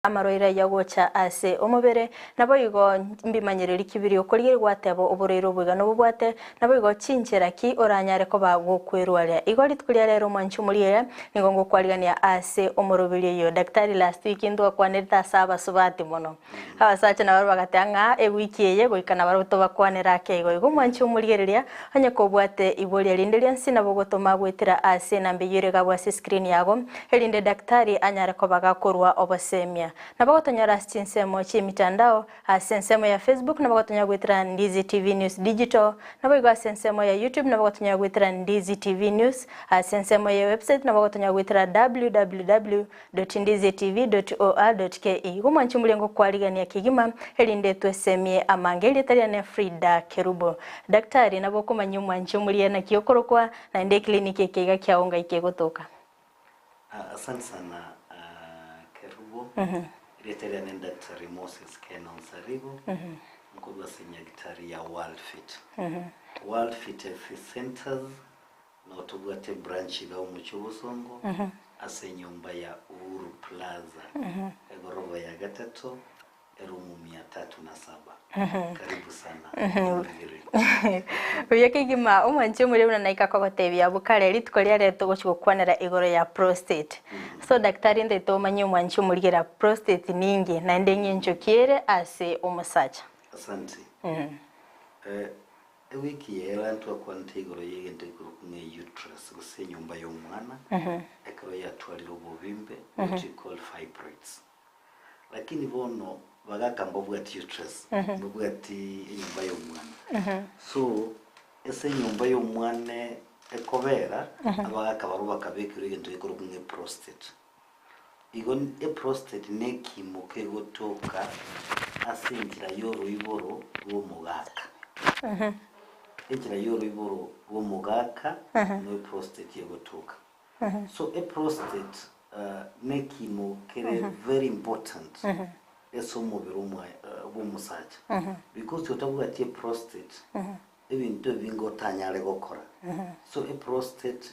Amarwaire ayio agocha ase omobere, naboigo mbimanyereri ki biria okorigereria gwateba oborwaire oboiga nobobwate, naboigo chinchera ki oranyare koba gokwerwaria. Igo rituko ria rero omwanchi omoriere, nigo ngokwarigania ase omoroberi oyio. Daktari last week ntwakwanerete ase abasubati mono. Abasacha nabarabwo bagateba ng'a ewiki eye goika nabarabwo tobakwanere ake igo. Igo omwanchi omorigereria, onye kobwate iboria rinde rionsi nabo ogotoma goetera ase enamba eyio ere igabwo ase escreen yago, erinde daktari anyare koba gakorua obosemia. Nabo gotonyora ase chinsemo chi'emitandao, ase ensemo ya Facebook nabo gotonyora goetera Ndizi TV News Digital, naboigo ase ensemo ya YouTube nabo gotonyora goetera Ndizi TV News, ase ensemo ye website nabo gotonyora goetera www dot ndizi tv dot or dot ke. Igo mwanche moria ngokwarigania kegima erinde twesemie amange. Erieta riane Frida Kerubo. Daktari nabo okomanyia omwanche omoria naki okorokwa naende eclinic eke iga kiao ngai kegotoka. Asante sana Kerubo. Erieta riane ni Daktari Moses Ken Onsarigo, nkorwa ase Nyagitari ya World Fit. World Fit Health Centers notobwate ebranch iga omochie obosongo ase enyomba ya Uhuru Plaza, egoroba ya gatato, erumu mia tatu na saba. Karibu sana omorigereria. Buya kegima omwanchi omoria buna naika kogotebia abwo kare rituko riare togochi gokwanera igoro ya prostate. So daktari ntaete omanye omwanchi omorigera prostate ninki naende eng'encho ki ere ase omosacha. Asante. Eh, ewiki eye ere ntwakwanete igoro y'egento ekorokwa ng'a uterus gose enyomba y'omwana ekero yatwarire obobimbe what we call fibroids. Lakini bono bagaka mbabwati uterus, mbabwati enyomba y'omwana. So ase enyomba y'omwana ekobera, abagaka barobwo bakabekerwa egento gekorokwa ng'a eprostate. Igo eprostate na ekimo kegotoka ase enchera y'oroiboro rw'omogaka. Enchera y'oroiboro rw'omogaka no eprostate egotoka. So eprostate nekimo kere very important ase omobere omwa bw'omosacha because otabwati eprostate ebinto ebinge otanyare gokora. So eprostate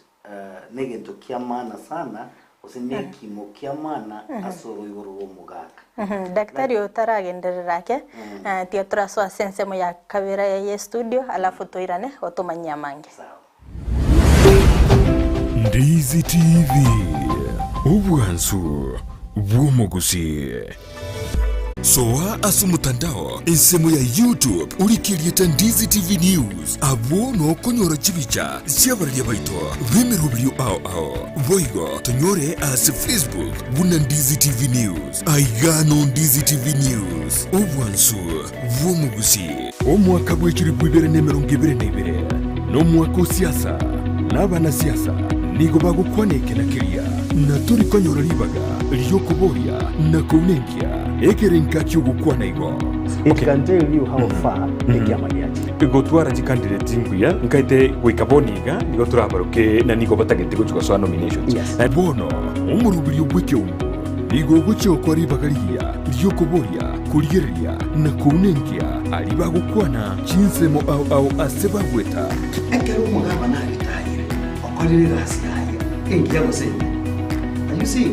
negento kia maana sana gose nekimo kia maana ase oroiboro rw'omogaka. Daktari otaragenderera ake, tiga torasoa ase ensemo ya kabere ye studio alafu toirane otomanyie amange. Sawa. Ndizi TV, obwansu bw'omogusii. Soa ase omotandao ensemo ya YouTube orike erieta Ndizi TV News, abwo nokonyora chibicha chi'abararia baito b'emeroberio ao ao. Boigo tonyore ase Facebook buna Ndizi TV News. Aiga no Ndizi TV News, obwansu bw'omogusii. Omwaka bw'echilifu ibere na emerongo ebere na ebere nomwaka o siasa, na abanasiasa nigo bagokwana eke na keria, na tori konyora ribaga ri'okoboria na kounenkia ekerenka ki'ogokwana igo. It can tell you how far ekiama giachire. Gotwara chicandidate nkuya nkaete goika bono iga nigo torabaroke na nigo batagete gochia gosoa nominations. Yes. Bono omoroberio bw'ekeungo nigo ogochia gokora ribaga rigiya ri'okoboria, korigereria, na kounenkia aria bagokwana chinsemo ao ao ase bagweta. Ekero omogabana aritayire, okorire egasi yaye, engiya gose embe. And you see,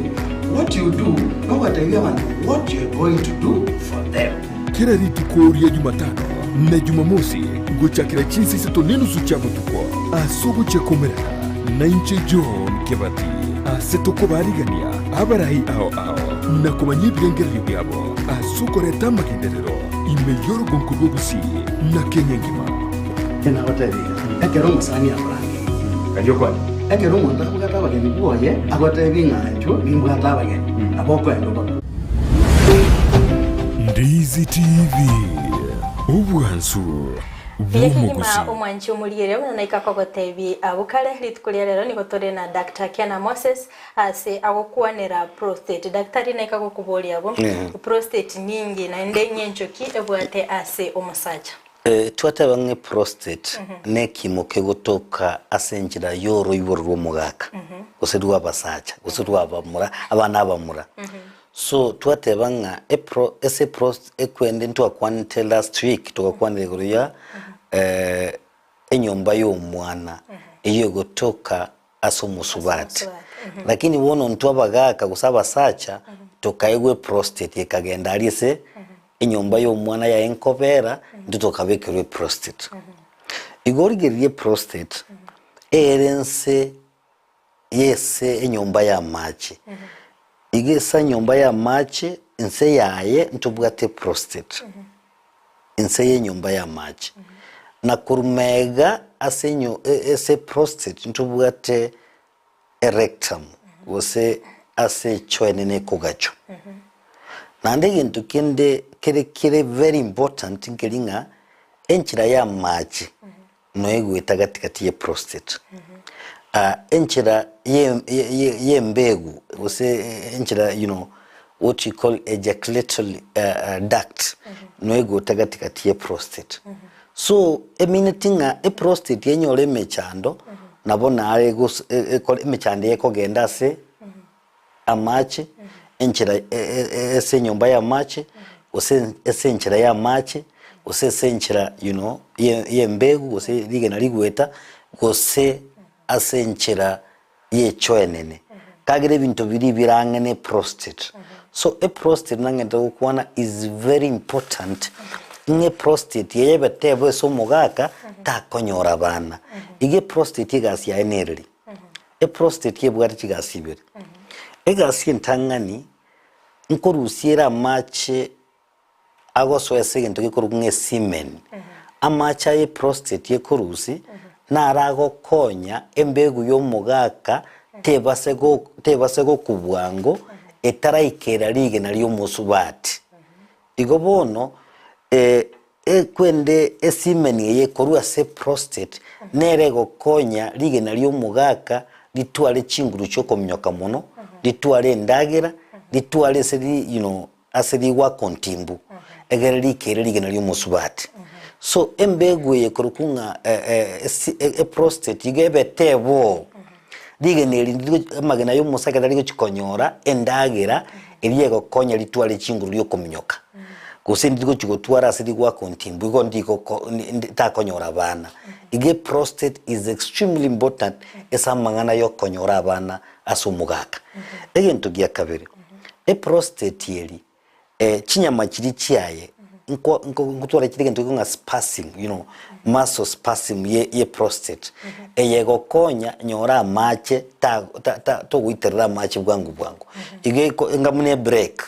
what you do, nogotebia abanto what you are going to do for them. Kera rituko ria Jumatano na Jumamosi gochakera chinsa isato nenusu chia botuko, ase ogochia komerana nainche John Kebati, ase tokobarigania abarai ao ao na komanya ebirengererio biabo ase okoreta amagenderero ime y'orogonko rwa Gusii na Kenya engima. Nagotebirie, ekero omosani akorangeirie, ekero omonto abwate abageni bwoye, agotebie ng'a inchuo nimbwate abageni, nabo okoenda obakwe. Ndizi TV, obwansu Buya kegima bw'omogusii. omwanchi omorigereria buna naika kogotebi abwo kare, rituko ria rero nigo tore na Doctor Kena Moses ase agokwanera prostate. Daktari naika gokoboria abwo, prostate ninki naende ng'encho ki ebwate ase omosacha? Twateba ng'a eprostate nekimo kegotoka ase enchera y'oroiboro rw'omogaka, gose rw'abasacha, gose rw'abamura, abana abamura. So twateba ng'a epro ase eprost ekwende ntwakwanete last week togakwanera igoro ya enyomba y'omwana eywo egotoka ase omosubati. Lakini bono intwe abagaka gose abasacha. Tokaegwa eprostate ekagenda aria ase enyomba ya omwana yaye nkobera, intwe tokabekerwa eprostate. Igo origereria eprostate, ere nse yese enyomba y'amache. Igo ase enyomba y'amache, nse yaye ntobwate eprostate, nse y'enyomba y'amache. Na korwa magega ase enyo ase eprostate ntobwate erectum gose ase echoenene ekogachwa. Naende egento kende kere kere very important nkeri ng'a enchera y'amache noegoeta gati gati ye prostate. Enchera ye ye y'embegu gose enchera you know what you call ejaculatory duct noegoeta gati gati ye prostate. So emineti ng'a eprostate enyore emechando nabo nare gos ekore emechando eye ekogenda ase amache, enchera ase enyomba y'amache, gose ase enchera y'amache, gose ase enchera you know ye y'embegu gose rigena rigweta, gose ase enchera y'echoenene. Kagera ebinto biria birang'e na eprostate. So eprostate nang'ete gokwana is very important, ng'a eprostate eye ebetebo ase omogaka takonyora abana. Iga eprostate egasi yaye nereri? Eprostate ebwate chigasi ibere. Egasi entang'ani, nkorusia ere amache agosoa ase egento gekorokwa ng'a esemen. Amache aya eprostate ekorusia, naro agokonya embegu ya omogaka tebase go tebase gokwa bwango, etaraikera rigena ria omosubati. Igo bono, ekwende esemen eye ekorwa ase prostate nere egokonya rigena ri'omogaka ritware chinguru chi'okominyoka mono, ritware endagera, ritware ase ri you know ase rigwaka ontimbu, egere rikere rigena ri'omosubati. So embegu eye ekorokwa ng'a esi eprostate igo ebete eboo, rigena eri rigo amagena ya omosake tari gochi konyora endagera eria egokonya ritware chinguru riokominyoka, gose ndiri gochi gotwara ase rigwaka ontimbu igo ndigoko ndi takonyora abana. Iga eprostate is extremely important ase amang'ana ya okonyora abana ase omogaka. Egento gia kabere, eprostate eri chinyama chiria chiaye nko nko nkotwara chire egento gekong'a spasm you know, muscle spasm ye ye prostate, eye egokonya nyora amache ta ta ta togoiterera amache bwango bwango. Igo eko enga buna ebrake,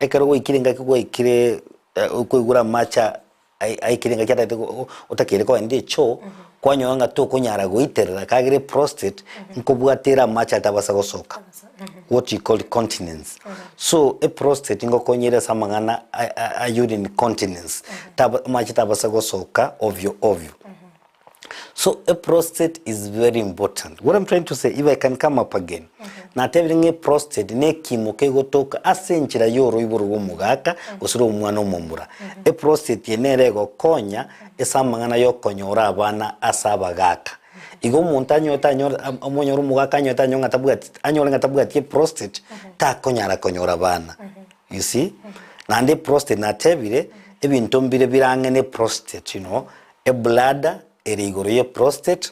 ekero gwaikire engaki gwaikire okoigora amache a ai aikire engaki atagete go otakeire kogenda echoo, kwanyora ng'a tokonyara goiterera ekagera eprostate nkobwate ere amache atabasa gosoka, what you call continence. So eprostate ngokonya ere ase amang'ana a- a- a urine continence, taba amache tabasa gosoka ovyo ovyo. So eprostate is very important. What I'm trying to say, if I can come up again, natebire ng'a eprostate na ekimo kegotoka ase enchera ya oroiboro rwa omogaka gose rwa omwana omomura. Eprostate eye nere egokonya ase amang'ana ya okonyora abana ase abagaka. Igo omonto anyorete anyore omonyore omogaka anyorete anyore ng'a tabwati anyore ng'a tabwati eprostate, takonyara konyora abana. You see? Naende eprostate natebire, ebinto mbire birang'e na eprostate you know, Ebladder ere igoro ye prostate,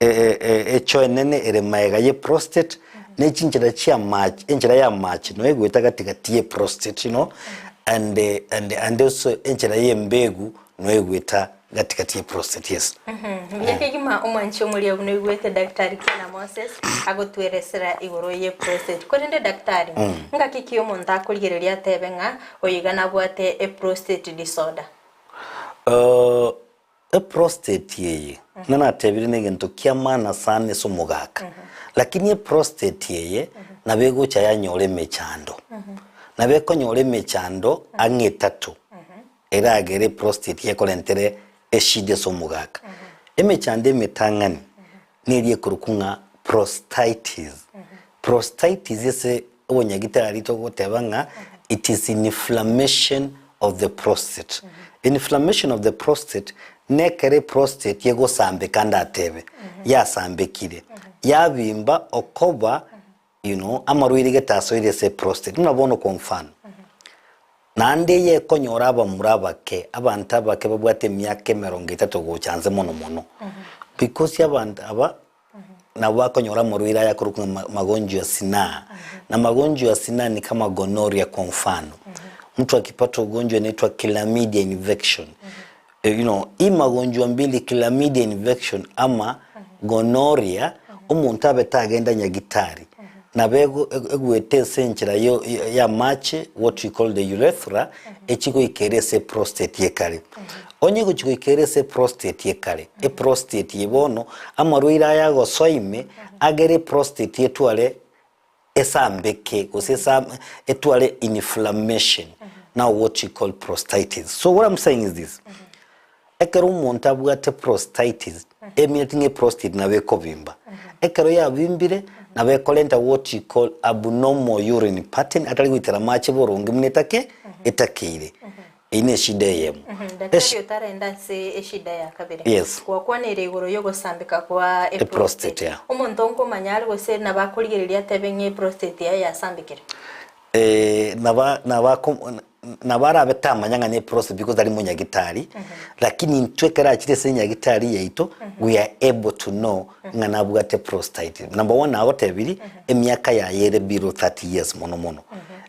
echo enene ere maega ye prostate, ne chinchera chi'amache, enchera y'amache noyo egoeta gati gati ye prostate, you know, and and and also enchera y'embegu noyo egoeta gati gati ye prostate, yes. Mbuya kegima omwanchi omoria buna oigwete Daktari Kina Moses agotweresera igoro ye prostate. Korende daktari, ngaki ki omonto akorigereria atebe ng'a oyo iga nabwate eprostate disorder? Eprostate eye buna natebire negento kia maana sana ase omogaka, lakini eprostate eye nabo egocha yanyora emechando, nabo ekonyora emechando ang'e etato eragere eprostate ekorentere eshida ase omogaka. Emechando emetang'ani neria ekorokwa ng'a prostatitis. Prostatitis ase obonyagitari togoteba ng'a it is inflammation of the prostate. Inflammation of the prostate nekero eprostate egosambeka ndatebe, yasambekire, yabimba okoba you know amarwaire gete asoire ase eprostate. Buna bono kwa mfano, naende eye ekonyora abamura abake, abanto abake babwate emiaka emerongo etato gocha nse mono mono, because abanto aba. Nabo bakonyora amarwaire aya akorokwa ng'a magonjwa ya sinaa. Na magonjwa ya sinaa ni kama gonorrhea kwa mfano. Mtu akipata ugonjwa inaitwa chlamydia infection. You know, hii magonjwa mbili chlamydia infection ama gonorrhea, omonto abe tagenda nyagitari, nabo ego egwete ase enchera yo y'amache what we call the urethra, echi goika ere ase eprostate ekare. Onye egochi goika ere ase eprostate ekare, eprostate eye bono, amarwaire aya agosoa ime, agere eprostate etware esambeke gose esa etware inflammation, now what you call prostatitis. So what I'm saying is this, ekero omonto abwate prostatitis, emineti ng'a eprostate nabo ekobimba, ekero yabimbire, nabo ekorenta what you call abnormal urine pattern, atari goitera amache boronge buna etake etakeire. Eyio neshida eyemo. Daktari otarenda ase eshida ya kabere. Yes. Gwakwanire igoro y'ogosambeka kwa E prostate, yeah. Omonto nkomanya are gose nabo akorigereria atebe ng'a eprostate yaye yasambekire? Eh, naba naba nabo arabe tamanya ng'a ne prostate because tari monyagitari, lakini intwe ekero achire ase enyagitari yaito, we are able to know ng'a nabwate prostatitis. Number one nagotebirie, emiaka yaye ere below 30 years mono mono.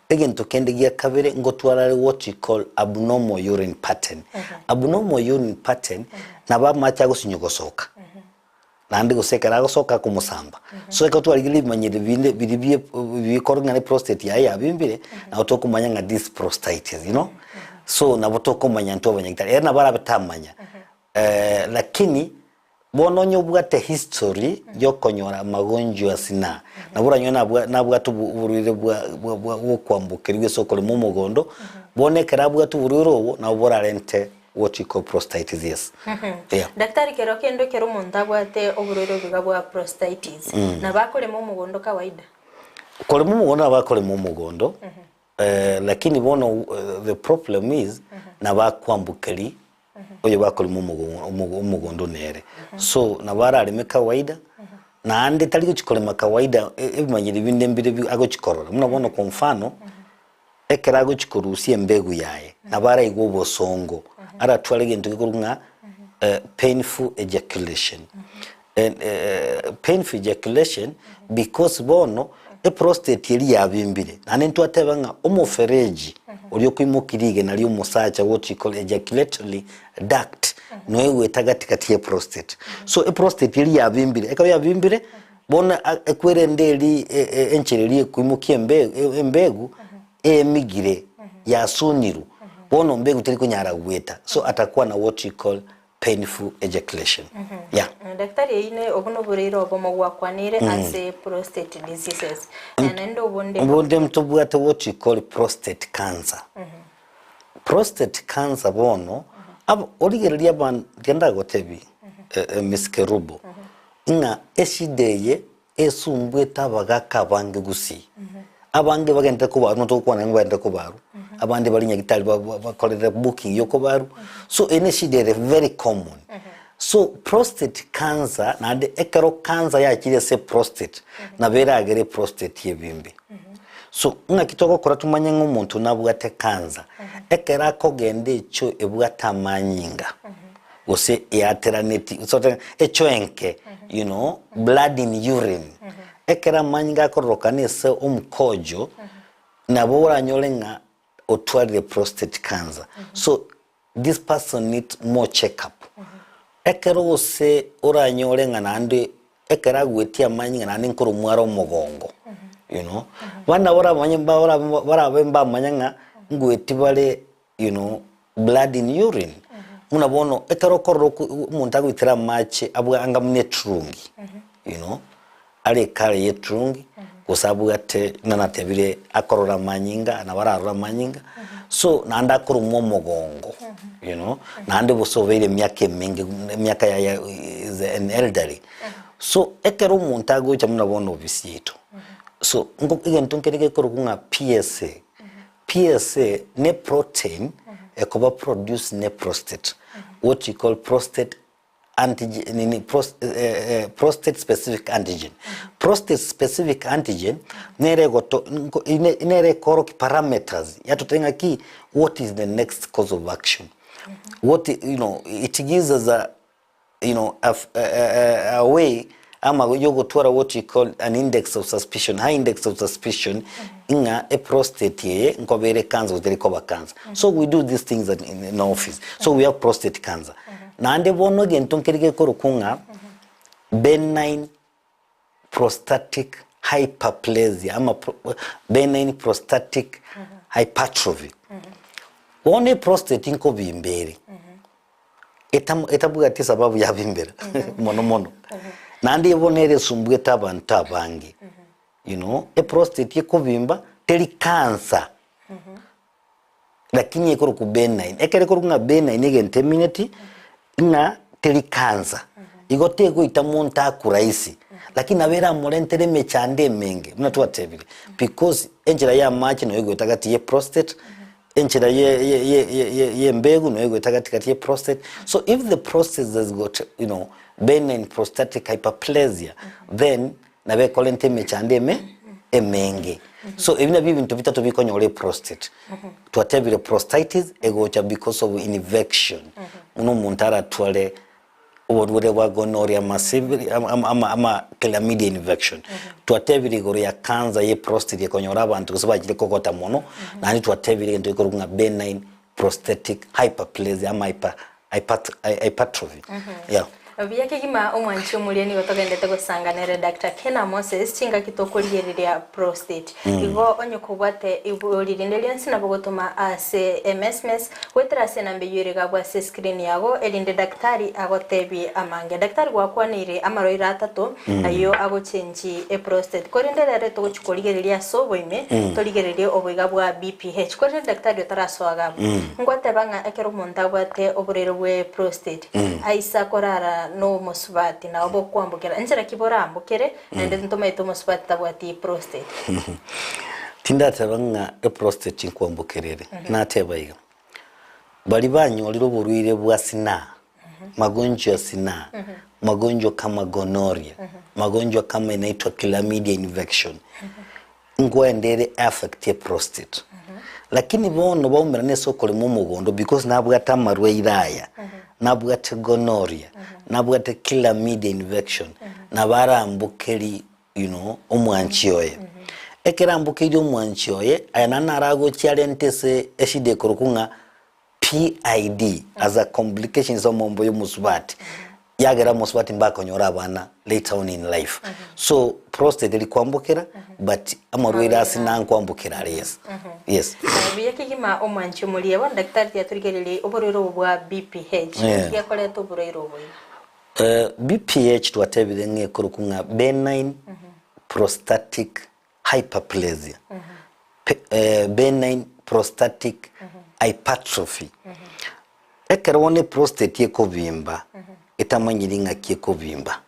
Egento kende gia kabere ngotwara are what we call abnormal urine pattern. Abnormal urine pattern nabo amache agosinywa gosoka naende gose ekero agosoka akomosamba. So ekero twarigereria ebimanyereri binde biria bie bikorwa ng'a ne prostate yaye yabimbire nabo tokomanya ng'a this prostatitis you know. So nabo tokomanya intwe abanyagitari ere nabo arabe tamanya lakini Bono onye obwate history yokonyora amagonjwa asina, nabo oranyore nabwa nabwate obo oborwaire bwa bwa bwa bwokwambokerigwa ase okorema omogondo, bono ekero abwate oborwaire obwo nabo borarente what we call prostatitis yes. Yeah. Daktari kero kende ekero omonto abwate oborwaire obo iga bwa prostatitis, nabo akorema omogondo kawaida? Korema omogondo nabo akorema omogondo, Lakini bono the problem is nabo akwambukeri oyo bakorema omogondo nere so nabo arareme kawaida naende tari gochi korema kawaida ebimanyiri binde mbire agochi korora buna bono kwa mfano ekero agochi korusia embegu yaye nabo araigwe obosongo aratware egento gekorwa ng'a painful ejaculation Painful ejaculation because bono eprostate eria yabimbire naende ntwateba ng'a omofereji oria okoimokia rigena ria omosacha what you call ejaculatory duct noegwete gati gati ya eprostate. So eprostate eria yabimbire, ekero yabimbire bono ekwerende eri enchera eria ekoimokia embegu emigire yasunirwe bono mbegu teri konyara goeta so atakuwa na what you call painful ejaculation yeah. Daktari eyio ne obo noboreire obomo gwakwanire ase prostate diseases. Naende obonde Obonde ntobwate what we call prostate cancer. Prostate cancer bono abo origereria aban tiga ndagotebi Miss Kerubo ng'a eshida eye Esumbwete abagaka abange gusii, abange bagenderete kobarwa buna togokwana ng'a bagenderete kobarwa, abande bare nyagitari bakorire booking ya okobarwa, so eye ne eshida ere very common. So prostate cancer naende ekero cancer yachire ase eprostate, nabo eragere eprostate ebimbe. So ng'aki togokora tomanye ng'a omonto nabwate cancer, ekero akogenda echoo ebwate amanyinga. gose eateraneti gose otebe echoenke you know blood in urine ekero amanyinga akororokana ase omokojo nabo oranyore ng'a otwarire prostate cancer so this person need more check up ekero gose oranyore ng'a naende ekero agwetie amanyinga naende nkoromwa are omogongo you know bande nabo oramanye barabe mbamanya ng'a ngweti bare you know, blood in urine. Buna bono ekero okorora omonto agoitera amache abwa anga buna eturungi, you know, are ekara ya eturungi, gose abwate buna natebire akorora amanyinga nabo ararore amanyinga, so naende akoromwa omogongo, you know, naende gose obeire emiaka emenge emiaka yaye is an elderly. So ekero omonto agocha buna bono ofisi yaito, so nko egento nkere gekorokwa ng'a PSA. PSA ne protein ekoba produced ne prostate, what we call prostate antigen, nini, pros, eh, eh, prostate specific antigen. Prostate specific antigen nere egoto, nko- ine- nere ekorokia parameters yatotebia ng'aki what is the next course of action. What, you know, it gives us a, you know, a, a, a, a way Ama yogotwara what you call an index of suspicion, high index of suspicion ng'a eprostate eye nkoba ere cancer gose teri koba cancer. So we do these things at in in office. So we have prostate cancer. Naende bono egento nkeri gekorokwa ng'a benign prostatic hyperplasia ama benign prostatic hypertrophy. Bono eprostate nkobimba ere. Etam etabwati esababu yabimbera mono mono. Naende ebo nere esumbuete abanto abange, you know, eprostate ekobimba teri cancer, lakini ekorokwa benign. Ekero ekorokwa ng'a benign egento emineti, ng'a teri cancer, igo tegoita monto akwe rahisi, lakini nabo eramorentere emechando emenge buna twatebire, because enchera ya amache noyo egoeta gati ya eprostate. Enchera y'embegu noyo egoeta gati gati ye prostate. So if the prostate has got you know benign prostatic hyperplasia then nabo ekorenta emechando eme emenge. So ebi nabio ebinto bitato bikonyora eprostate. Twatebire prostatitis egocha because of infection buna omonto aratware Oborwaire bwa gonorrhea ama syphilis ama ama chlamydia infection. Twatebire igoro ya cancer ye prostate ekonyora abanto gose bachire kogota mono, naende twatebire egento gekorokwa ng'a benign prostatic hyperplasia ama hyper hypertrophy. Yeah. Buya kegima omwanchi omoria nigo togendete gosanga nere Doctor Kena Moses chingaki tokorigereria prostate. Igo onye kobwate ibori rinde rionsi nabo gotoma ase emesmes Goetera ase enamba eyio ere gabwo ase escreen yago, erinde daktari agotebie amange. Daktari gwakwaneire amarwaire atato ayio agochengi eprostate. Korende rero togochia korigereria ase oboime, torigererie oboiga bwa BPH. Korende daktari otarasoa iga abwo, ngwateba ng'a ekero omonto abwate oborwaire bwe prostate, aisa korara nomosubati nabo bokwambokera. Nchera ki borambokere naende ntomaete omosubati tabwati prostate? Tindateba ng'a eprostate nkwambokera ere, nateba iga, baria banyorire oborwaire bwa sinaa, magonjwa ya sinaa, magonjwa kama gonorrhea, magonjwa kama inaitwa chlamydia infection, nkoenda ere affect eprostate. Lakini bono baumerane ase okorema omogondo because nabwate amarwaire aya, nabwate gonorrhea, nabwate chlamydia infection, nabo arambokeri you know, omwanchi oye. Ekero ambokeirie omwanchi oye, aya naende naro agochia arente ase eshida ekorokwa ng'a PID as a complication ase omombo ya omosubati, yagera omosubati mbakonyora abana later on in life. So prostate eri kwambokera but amarwaire ase nankwambokera are yes. Yes. Buya kegima omwanchi omoria bono daktari tiatorigereria oborwaire obo bwa BPH, Yeah. gekoreta oborwaire obo iga. BPH twatebire ng'a ekorokwa ng'a benign prostatic hyperplasia, benign prostatic hypertrophy. Ekero bono eprostate ekobimba, etamanyiri ng'aki ekobimba,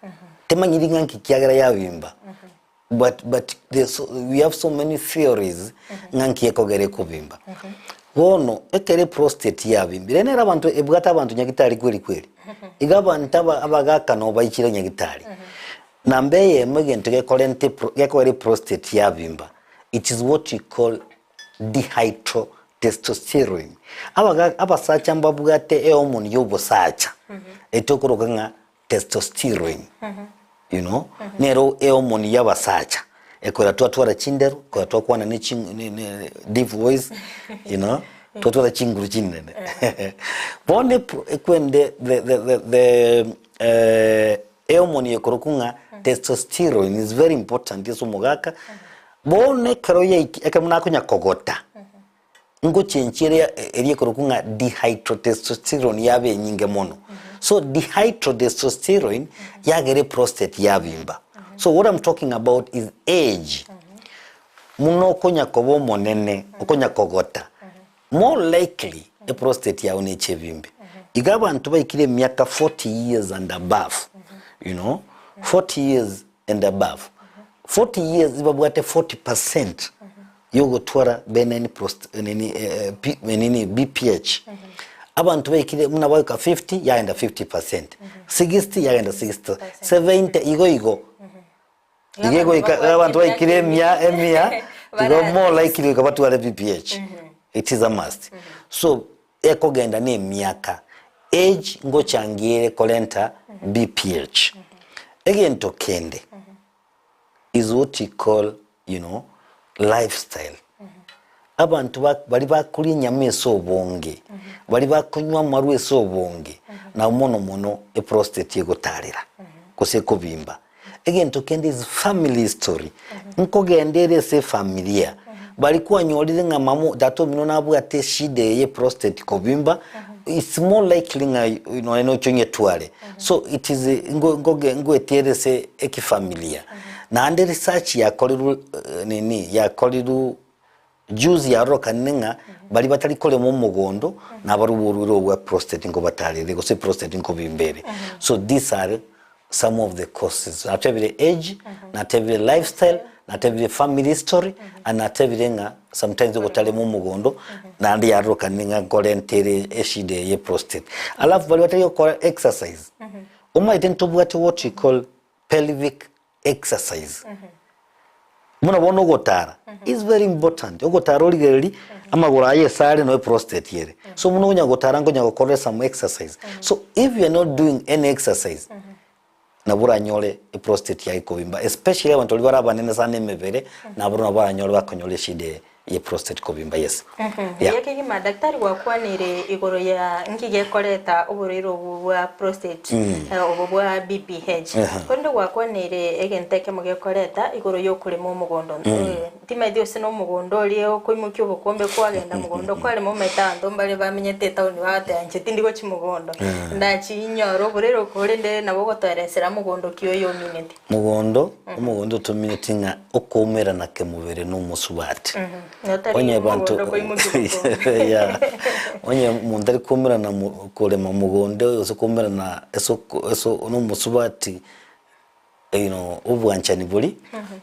temanyiri ng'a nki kiagera yabimba, But but there's so, we have so many theories ng'a nki ekogera ekobimba. Bono ekero eprostate yabimbire nere abanto ebwate abanto nyagitari kweri kweri. Iga abanto aba abagaka nabo baichire nyagitari. Namba eyemo egento gekorenta epro gekogera eprostate yabimba, it is what we call dihydrotestosterone. Abaga abasacha mbabwate ehormone ya obosacha, etokoroka ng'a testosterone you know nero ehormone ya abasacha ekogera twatwara chinderu ekogera twakwana ne chi ne ne deep voice you know twatwara chinguru chinene bono epro ekwende the the the the ehormone ekorokwa ng'a testosterone is very important ase omogaka bono ekero yaiki ekero buna akonya kogota. Ngochenchia eria eria ekorokwa ng'a dihydrotestosterone yaba enyinge mono. So dihydrotestosterone yagera eprostate yabimba. So what I'm talking about is age. Buna okonya koba omonene, okonya kogota, more likely eprostate yago neche ebimbe. Iga abanto baikire emiaka 40 years and above, you know, 40 years and above, 40 years ibabwate 40 percent yogotwara benign prost nini eh, P, nini BPH. Abanto baikire buna bagoika 50 yagenda 50 percent, 60 yagenda 60, 70 igo igo. Igo egoika abanto baikire emia emia igo more likely goika batware BPH. It is a must. So ekogenda na emiaka, age ngochangia ere korenta BPH. Egento kende is what you call you know lifestyle. Abanto ba baria bakoria enyama ase obonge, baria bakonywa amarwa ase obonge, nabo mono mono eprostate egotarera gose ekobimba. Egento kende is family history, nkogenda ere ase efamilia, baria kwanyorire ng'a mama tata omino nabwate eshida eye ya eprostate kobimba, it's more likely ng'a nonye noche onyetware. So it is ngo ngoge ngoetiere ase ekefamilia. Naende research yakorirwe nini yakorirwe juzi yarorekanire ng'a baria batari korema omogondo nabarobwo oborwaire obo bwa prostate nkobatarere gose prostate nkobimba ere. So these are some of the causes. Natebire age, natebire lifestyle, natebire family history, and natebire ng'a sometimes ogotarema omogondo naende yarorekanire ng'a nkorenta ere eshida eye ya prostate. Alafu baria batari gokora exercise, omanyete ntobwate what we call pelvic exercise. Buna bono ogotara is very important, ogotara origereria amagoro aye ase are noe prostate ere. So buna onya gotara nkonya gokorera some exercise. So if you are not doing any exercise, nabo oranyore eprostate yaye kobimba especially abanto baria bare abanene sana emebere, nabo nabo baranyore bakonyora eshida eye. ye prostate kobimba yes. Yeah. Buya kegima daktari gwakwanire igoro ya nki gekoreta oborwaire obo bwa prostate eh, obo bwa BPH korende gwakwanire egento ekemo gekoreta igoro yokorema omogondo Eh, ntimaeti gose na omogondo oria okoimokia obokombe kwagenda mogondo kwarema omanyete abanto mbare bamenyete etaoni bagoteba inche tindi gochia mogondo ndachinyore oborwaire oko korende nabo ogotoeresera mogondo ki oyo omineti. Mogondo, omogondo otomineti ng'a okoumerana kemobere nomosubati. Onye banto yeah. Onye omonto ari koumerana korema mogondo gose koumerana ase ase nomosubati you know obwanchani boria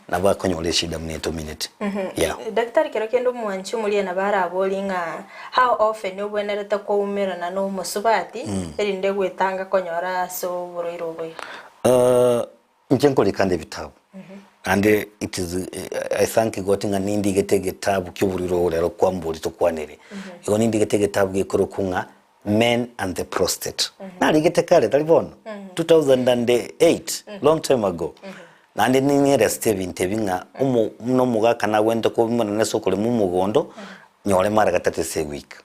nabo akonyora eshida buna etomineti. Yeah. Daktari kero kende omwanchi omoria nabo araborie ng'a how often obwenerete koumerana na omosubati erinde gwetanga konyora ase oborwaire obo iga. Inche nkorika ande ebitabu, naende it is I thank God ng'a nindigete egetabu kia oborwaire obo rero kwambori tokwanere. Igo nindigete egetabu gekorokwa ng'a Men and the Prostate. Narigete kare tari bono, 2008, long time ago. Naende ning'eresete ebinto ebi ng'a omo buna omogaka nagwenerete kobimanana ase okorema omogondo, nyore mara gatato ase eweek.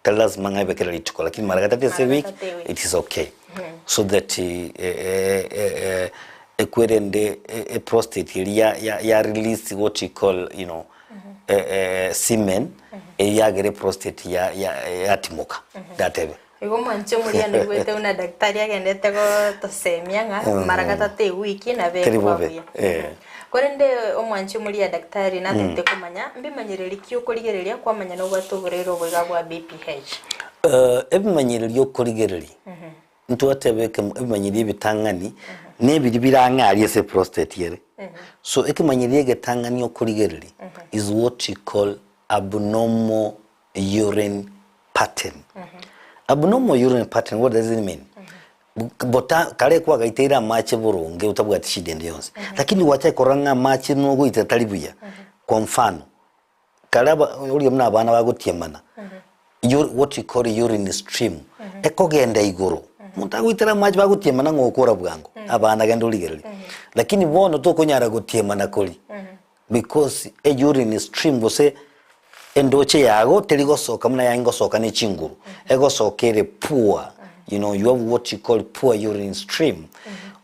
Tari lazima ng'a ebe kera rituko lakini mara gatato ase Mara ewiki gatato ewiki. it is okay so that ekwerende eprostate eria ya ya release what you call you know semen eyio yagera eprostate ya ya yatimoka ndatebe. Igo omwanchi omoria naigwete buna daktari agendete gotosemia ng'a mara gatato ewiki nabe Teri ekoba bobe, buya. eh. Korende omwanchi omoria daktari natagete komanya mbimanyereri ki okorigereria kwamanya nobwate oborwaire obo iga bwa BPH. Ebimanyererio okorigereria, ntwateba ekemo ebimanyererio ebitang'ani, na ebiria bire ang'e aria ase eprostate ere. So ekemanyererio egetang'ani okorigereria is what you call abnormal urine pattern. Abnormal urine pattern, what does it mean? Bota kare kwagaiteire amache boronge otabwati shida ende yonsi, lakini gwachaka korora ng'a amache nogoitera tari buya, kwa mfano, kare aba oria buna abana bagotiemana, what you call urine stream, ekogenda igoro, omonto agoitera amache bagotiemana ng'a okora bwango, abana genda origererie. Lakini bono tokonyara gotiemana koria, because e urine stream gose endoche yago teri gosoka buna yaye ngosoka ne chinguru, egosoka ere poor, you know you have what you call poor urine stream,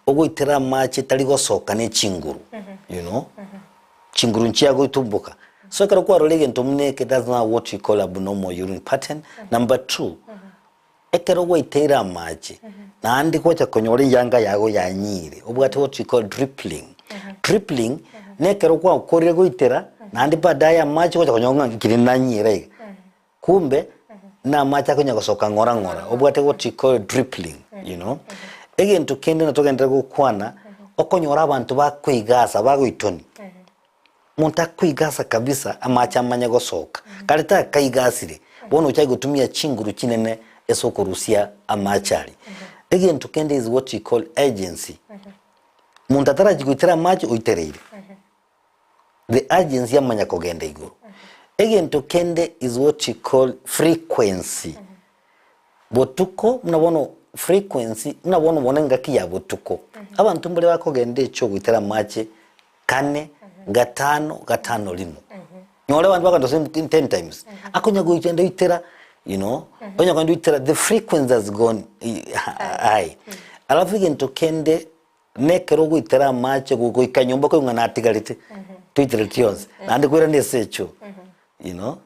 ogoitera amache tari gosoka ne chinguru, you know, chinguru nchiagoitumboka. So ekero kwarora egento buna eke that's now what you call abnormal urine pattern. Number two, Ekero gwaiteire amache, naende gwacha konyora eyanga yago yanyiire, obwate what we call dribbling. Dribbling, nekero gwakorire goitera, naende baadaye amache gwacha konyora ng'a nkeri nanyire iga. Kumbe, na amache akonya gosoka ng'ora ng'ora, obwate what we call dribbling, you know. Egento kende natogenderere gokwana, okonyora abanto bakoigasa bagoitonia. Omonto akoigasa kabisa amache amanye gosoka, kare takaigasire, bono ochake gotumia chinguru chinene ase okorusia amache aria. Egento kende is what we call urgency. Monto atarachi goitera amache oitereire, the urgency yamanya kogenda igoro. Egento kende is what we call frequency. Botuko buna bono. frequency buna bono bono engaki ya botuko, abanto mbare bakogenda echo goitera amache kane, gatano, gatano rimo. Nyore abanto bakogenda gose ten times, akonya gochenda oitera you know, onya kogenda oitera the frequency has gone high. Alafu egento kende na ekero ogoitera amache goika nyomba koigwa ng'a natigarete, toitereti yonsi, naende koirana ase echoo you know,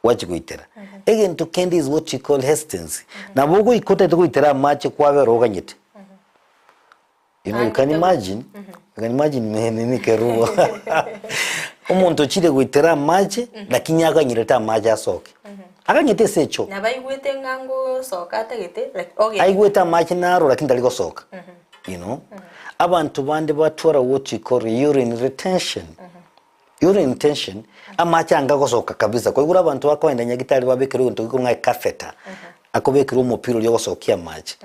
gwachia goitera. Egento kende is what you call hesitancy, nabo ogoika otagete goitera amache kwabera oganyete. You know, you can imagine, you can imagine nini kerubo omonto ochire goitera amache lakini aganyerete amache asoke, aganyete ase echoo. Nabo aigwete ng'a ngosoka atagete like ogenda. Aigwete amache naro lakini tari gosoka. You know, abanto bande batwara what you call urine retention. Urine retention, amache anga gosoka kabisa. Kwaigure abanto bakoenda nyagitari babekerwa egento gekorwa ng'a ecatheter, akobekerwa omopira oria ogosokia amache.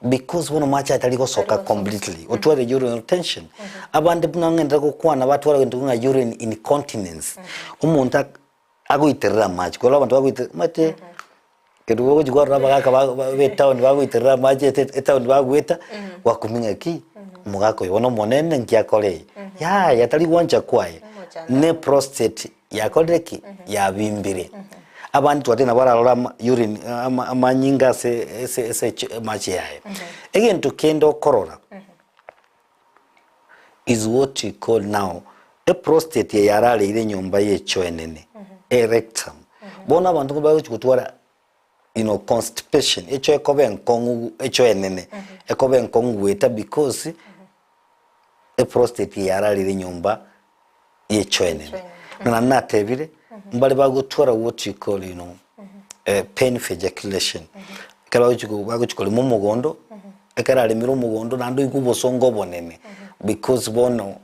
Because bono amache aya tari gosoka completely, otware urine retention. Abande buna ng'enderere gokwana batwara egento ng'a urine incontinence. Omonto ak- agoiterera amache, korwa abanto bagoiterera omanyete ekero ogochia kwarora abagaka ba ba etown bagoiterera amache ete etown bagoeta, gwakumia ng'aki omogaka oyo bono omonene nki akora eye, yaya tari gwancha kwaye, ne prostate yakorire ki? Yabimbire. Abande twateba nabo bararore ama urine ama amanyinga ase ase ase echo amache yaye. Egento kende okorora. is what we call now e prostate eye yarareire enyomba ye echoo enene e rectum bono abanto nigo bagochi gotwara you know constipation echoo ekoba enkong'u echoo enene ekoba enkong'u goeta because e prostate eye yarareire enyomba ye echoo enene na naende natebire mbare bagotwara what we call you know painful ejaculation ekero bagochi bagochi korema omogondo Ekero aremire omogondo naende oigwe obosongo obonene because bono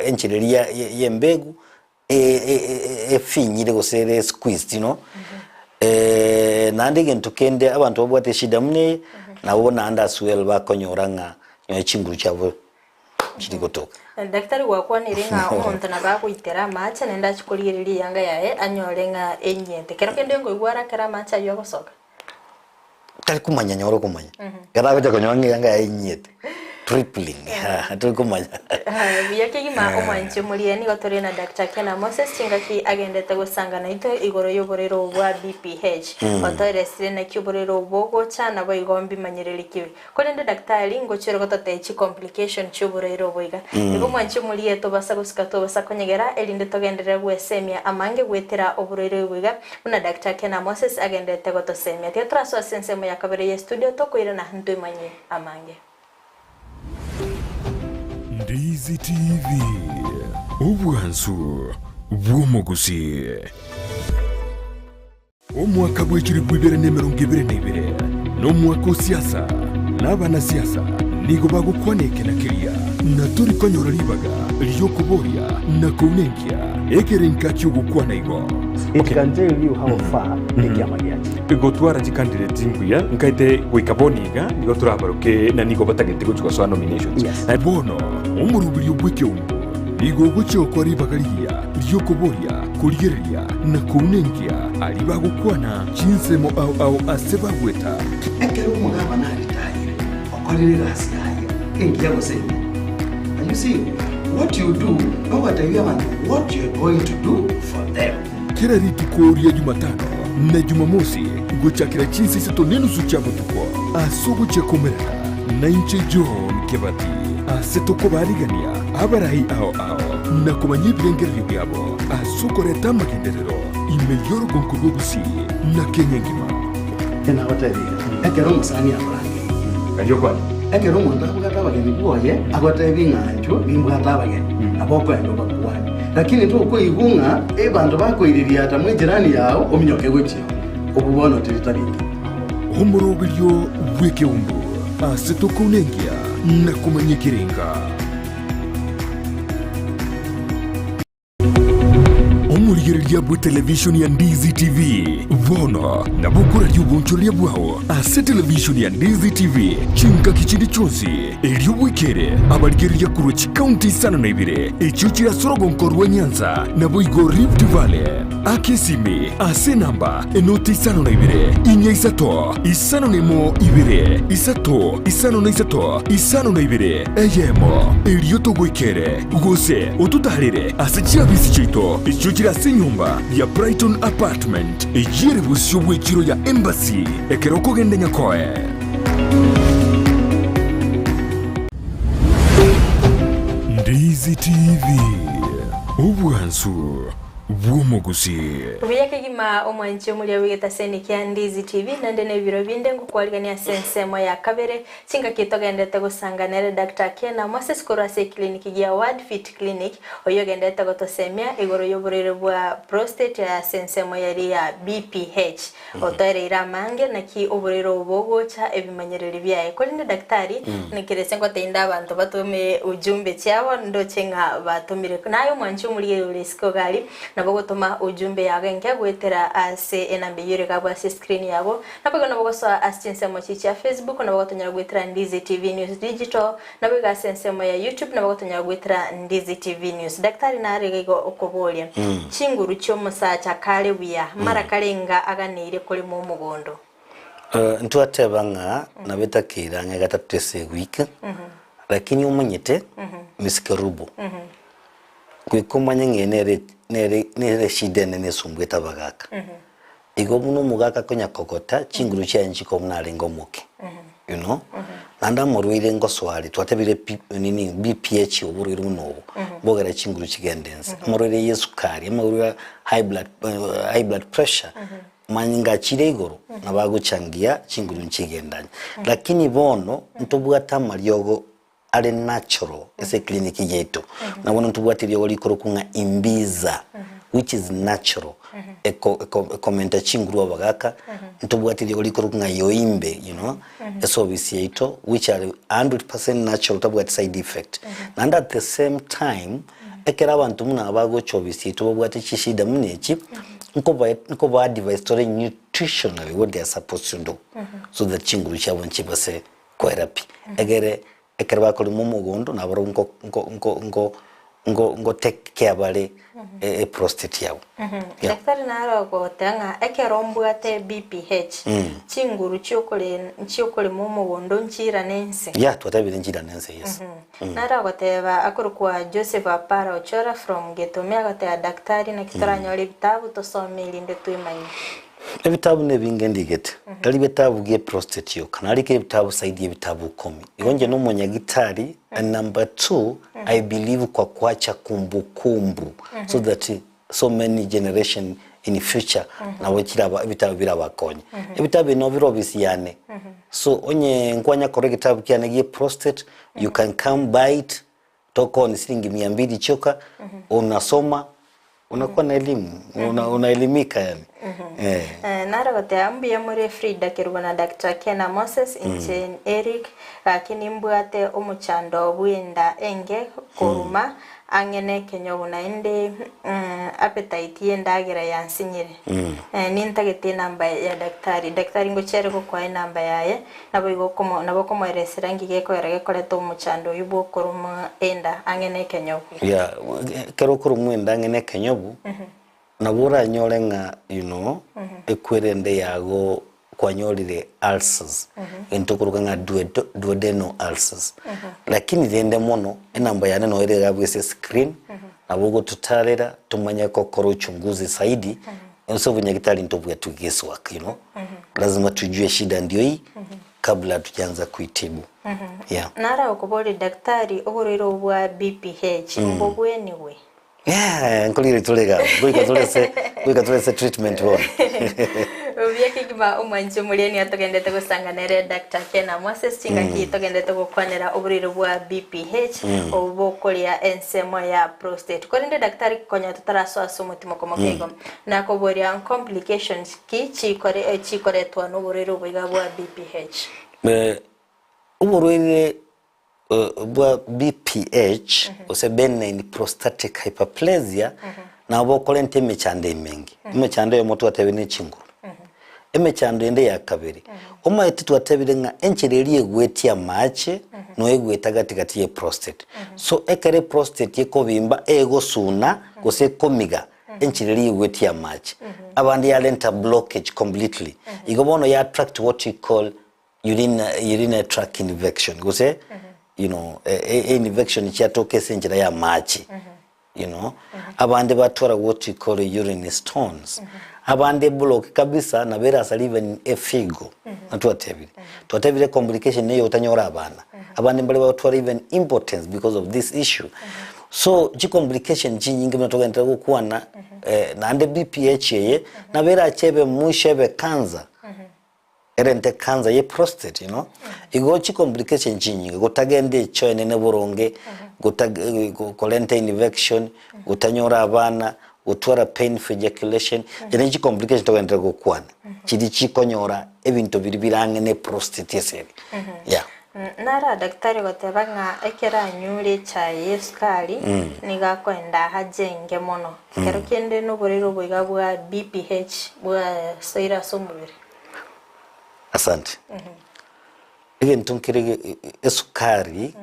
enchera eria y'embegu efinyire gose ere squeezed you know. Naende egento kende abanto babwate eshida buna eye, nabo naende as well bakonyora ng'a nonye chinguru chiabo chiri gotoka. Daktari gwakwanire ng'a omonto nabo agoitera amache naende achie korigereria eyanga yaye anyore ng'a enyete. Kero kende nkoigwa arakere amache aywo agosoka. Tari komanya nyora okomanya. Ekero agocha konyora ng'a eyanga yaye enyete, tripling, tari komanya. Buya kegima omwanchi omoria nigo tore na Doctor Kena Moses chingaki agendete gosanga naitwe igoro y'oborwaire obo bwa BPH. Otoeresire naki oborwaire obo bogocha naboigo mbimanyereri ki. Korende daktari ngochire gototebia chicomplication chi'oborwaire obo iga. Igo mwanche omorie tobasa gosika tobasa konyegera erinde togenderere gwesemia amange goetera oborwaire obo iga buna Doctor Kena Moses agenderete gotosemia. Tiga torasoe ase ensemo ya kabere ye studio tokoirana ntoimanye amange. Ndizi TV, obwansu bw'omogusii. Omwaka bw'echilifu ibere na emerongo ebere na ibere nomwaka o siasa, na abanasiasa nigo bagokwana eke na keria, na tori konyora ribaga ri'okoboria na kounenkia ekerenka ki'ogokwana igo. It can tell you how far ekiama giachire. Gotwara chicandidate mbuya nkaete goika bono iga nigo torabaroke na nigo batagete gochia gosoa nominations. Yes. Bono omoroberio bw'ekeungo nigo ogochia gokora ribaga rigiya ri'okoboria, korigereria, na kounenkia aria bagokwana chinsemo ao ao ase bagweta. Ekero omogabana aritayire, okorire egasi yaye, engiya gose embe. And you see, what you do, nogoteebia abanto what you are going to do for them. Kera rituko ria Jumatano na Jumamosi gochakera chinsa isato nenusu chia botuko ase ogochia komerana nainche John Kebati ase tokobarigania abarai ao ao na komanya ebirengererio biabo ase okoreta amagenderero ime y'orogonko rwa Gusii na Kenya engima. Nagotebirie iga, ekero omosani akorangeirie, Erio kwane. ekero omonto abwate abageni bwoye, agotebi ng'a inchuo nimbwate abageni, nabo okoenda obakwane. Lakini tokoigwa ng'a abanto bakoiririata mw'ejirani yao ominyoke gochia oo, obwo bono teri tari engiya. Omoroberio bw'ekeumbu ase tokounenkia na komanya ekerenga. Omorigereria. Obuya bwe televishoni ya Ndizi TV. Bono nabo okoraria obonchoreria bwao ase televishoni ya Ndizi TV chingaki chinde chionsi, erio bwekere abarigereria korwa chikaunti isano na ibere echio chire ase orogonko rwa Nyanza naboigo Rift Valley. Aka esimi ase enamba enoti isano na ibere, inya isato, isano na emo ibere, isato, isano na isato, isano na ibere, eyemo, erio togoikere, gose ototaarere ase chiabisi chiaito echio chire ase enyomba ya Brighton Apartment, eyio ere bosio bw'echiro ya Embassy, ekero okogenda Nyakoe. Ndizi TV, obwansu bw'omogusii. Buya kegima omwanchi omoria bw'egetaseni kia Ndizi TV naende nebiro binde ngokwarigania ase ensemo ya kabere chingaki togendete gosanga nere Doctor Kena Moses korwa ase eclinic gia Word Fit Clinic oyio ogendete gotosemia igoro y'oborwaire bwa prostate ase ensemo yaria ya BPH otoereire amange naki oborwaire obo bogocha ebimanyereri biaye korende daktari nekerese ngoteinde abanto batome ujumbe chiabo ndoche ng'a batomire naye omwanchi omorigereria ore isiko iga aria Nabo ogotoma ujumbe yago enke goetera ase enamba eyio ere gabwo ase escreen yago. Naboigo nabo ogosoa ase chinsemo chii chia Facebook nabo ogotonyora goetera Ndizi TV News Digital, naboigo ase ensemo ya YouTube nabo ogotonyora goetera Ndizi TV News. Daktari nare iga igo okoboria, chinguru chiomosacha kare buya, mara karenga aganeire korema omogondo? Ntwateba ng'a nabo etakeire ang'e gatato ase ewiki, lakini omanyete misikerubo. Goika omanye ng'a eye nere nere nere eshida enene esumbuete abagaka. Igo buna omogaka akonya kogota, chinguru chiaye nchikoba buna arenge omoke, you know. Naende amorwaire ngosoa are, twatebire pi nini BPH oborwaire buna obo, mbogere chinguru chigende inse. Amorwaire ya esukari, amorwaire ya high blood high blood pressure, manyinga achire igoro, nabo agochangia chinguru nchigendanye. Lakini bono, ntobwate amariogo are natural ase eclinic yaito na bono ntobwate eriogo rikorokwa ng'a imbiza which is natural eko eko ekomenta chinguru abagaka ntobwate eriogo rikorokwa ng'a yoimbe you know ase ofisi yaito which are 100% natural tabwati side effect naende at the same time ekero abanto buna aba bagocha ofisi yaito babwate chishida buna echi nkoba nkoba advise tore nutritionally what they are supposed to do so that chinguru chiabo nchibase koera pi, egere ekero bakorema omogondo nabarobwo nko nko nko nko nko nko take care bare eprostate yabo. Yeah. Daktari naro ogoteba ng'a ekero mbwate BPH, chinguru chiokore chiokorema omogondo nchiirane inse. Yeah, twatebire nchiirane inse, yes. Naro agoteba akorokwa Joseph Apara Ochora from Gitome agoteba daktari naki toranyore ebitabu tosome erinde twemanye. Ebitabu nebinge ndigete, tari bitabu gie prostate yoka, narikire ebitabu zaidi ya ebitabu ikomi. Igo inche nomonyagitari and number two I believe kwa kuacha kumbukumbu so that so many generation in future nabo chiraba ebitabu birabakonye. Ebitabu ebi nabo bire ofisi yane, so onye nkwanya korora egetabu kiane gie prostate you can come buy it Tokoni siringi mia mbili chioka unasoma unakuwa na elimu una, unaelimika yani eh. Eh, nare goteba mbuya more Frida Kerubo na Doctor Kena Moses inche Eric gaki nimbwate omochando bw'enda enge koruma ang'e nekenyogu naende mm, appetite y'endagera yansinyire eh, nintagete enamba ya daktari daktari ngochiare gokoa enamba yaye Naboigo okomo nabo okomoeresera inki gekoera gekoreta omochando oyio bw'okoruma enda ang'e nekenyobu. Yeah, ekero okorumwa enda ang'e nekenyobu, nabo oranyore ng'a you know, ekwere ende yago kwanyorire ulcers, egento okoroka ng'a duodo duodenal ulcers. Lakini rende mono, enamba yane noyo ere iga ase escreen, nabo ogototarera tomanye gokora uchunguzi zaidi, Ase obonyagitari ntobwate guess work you know lazima tujue shida ndio hii kabla hatujaanza kuitibu yeah. Nara okoboria daktari oborwaire obo bwa BPH mbobwenigwe? Yeah, nkorire tore iga goika tore ase goika tore ase treatment bono. Buya kegima omwanchi omoriani atogendete gosanga nere Doctor Kena Moses chingaki togendete gokwanera oborwaire bwa BPH obo bokoria ensemo ya prostate. Korende daktari konya totarasoa ase Timokomoka igo. Nakoboria complications ki chikore chikoretwa noborwaire obo iga bwa BPH? Oborwaire bwa BPH gose benign prostatic hyperplasia. Nabo okorenta emechando emenge. Emechando eyemo twatebire ne chinguru. Emechando ende ya kabere, omanyete twatebire ng'a enchera eria egwetie amache no egwete gati gati ye prostate. So ekero eprostate ekobimba egosuna gose ekomiga enchera eria egwetie amache, abande yarenta blockage completely. Igo bono ya attract what we call urine, urinary tract infection gose you know, e, e infection chiatoka ase enchera ya amache. You know, abande batwara what we call urine stones, abande block kabisa nabo erasare even efigo natwatebire. Twatebire complication neye otanyora abana, abande mbare bagotwara even impotence because of this issue. So chicomplication chinyinge buna togenderere gokwana eh, naende BPH eye nabo erache ebe mwisho ebe cancer. Erente cancer ye prostate you know igo chicomplication chinyinge gotagenda echo enene boronge gotag korenta infection gotanyora abana gotwara painful ejaculation ere ne chicomplication togenderere gokwana chiria chikonyora ebinto biria bire ang'e ne prostate ase ere yeah. Nara daktari goteba ng'a ekero anyure echae ye esukari nigo akoenda ajenge mono. Ekero kende noborwaire obo iga bwa BPH bwasoire ase omobere. Asante. Egento nkere esukari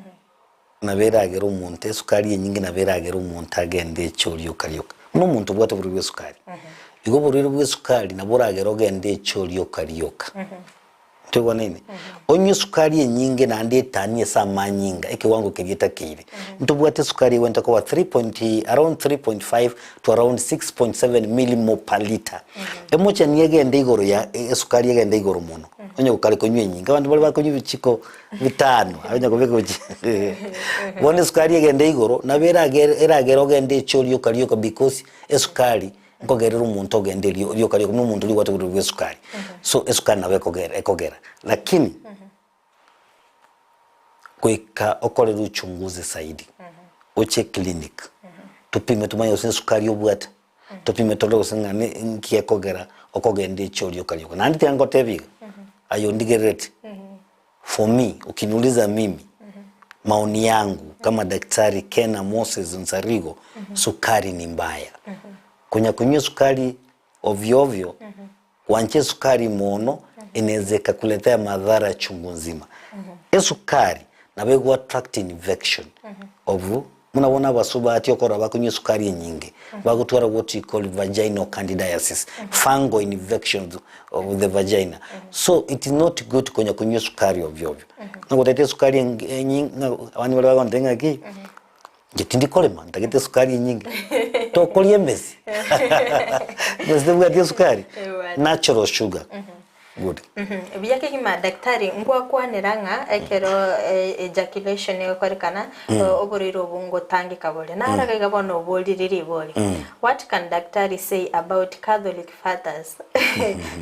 nabo eragere omonto, esukari enyinge nabo eragere omonto agende echoo rioka rioka. Buna omonto obwate oborwaire bwa esukari, igo oborwaire bwa esukari nabo oragere ogende echoo rioka rioka. Toigwanaine? Onywe esukari enyinge naende etanie ase amanyinga, ekewango keria etakeire. Ntobwate esukari egwenerete koba 3 point, around 3.5 to around 6.7 millimole per litre. Emochani egende igoro ya esukari egende igoro mono, onye gokare konywa enyinge. Abanto baria bakonywa ebichiko bitano, onye kobeka ebichiko bono esukari egende igoro, nabo eragere eragere ogende echoo rioka rioka because esukari nkogerera omonto ogende erio rioka rioka buna omonto oria obwate oborwaire bwa esukari. So esukari nabo ekogera ekogera lakini goika okorere uchunguzi zaidi, oche eclinic, topime tomanye gose esukari obwate, topime torore gose ng'a ne nki gekogera okogenda echoo rioka rioka. Naende tiga ngotebie iga, aye ondigerereti, for me ukiniuliza mimi, maoni yangu kama daktari Kena Moses Nsarigo, sukari ni mbaya. Konya konywa esukari ovyo ovyo, Gwancha esukari mono inaweza ikakuletea madhara chungu nzima. Esukari nabo ego attract infection of buna bono abasubati okorora bakonywa esukari enyinge bagotwara what we call vaginal candidiasis, fungal infections of the vagina. So it is not good konya konywa esukari ovyo ovyo. Ng'a gotete esukari enyinge ng'a abande baria bagontebia ng'aki. Inche tindi korema, ntagete esukari enyinge. Tokoria emesi. Emesi tebwati esukari. Ebwate. Natural sugar. Good. Buya kegima daktari ngwakwanera ng'a ekero eh, ejaculation egokorekana oborwaire obo ngotangeka bore. Naro iga iga bono oborire ribori. What can daktari say about Catholic fathers?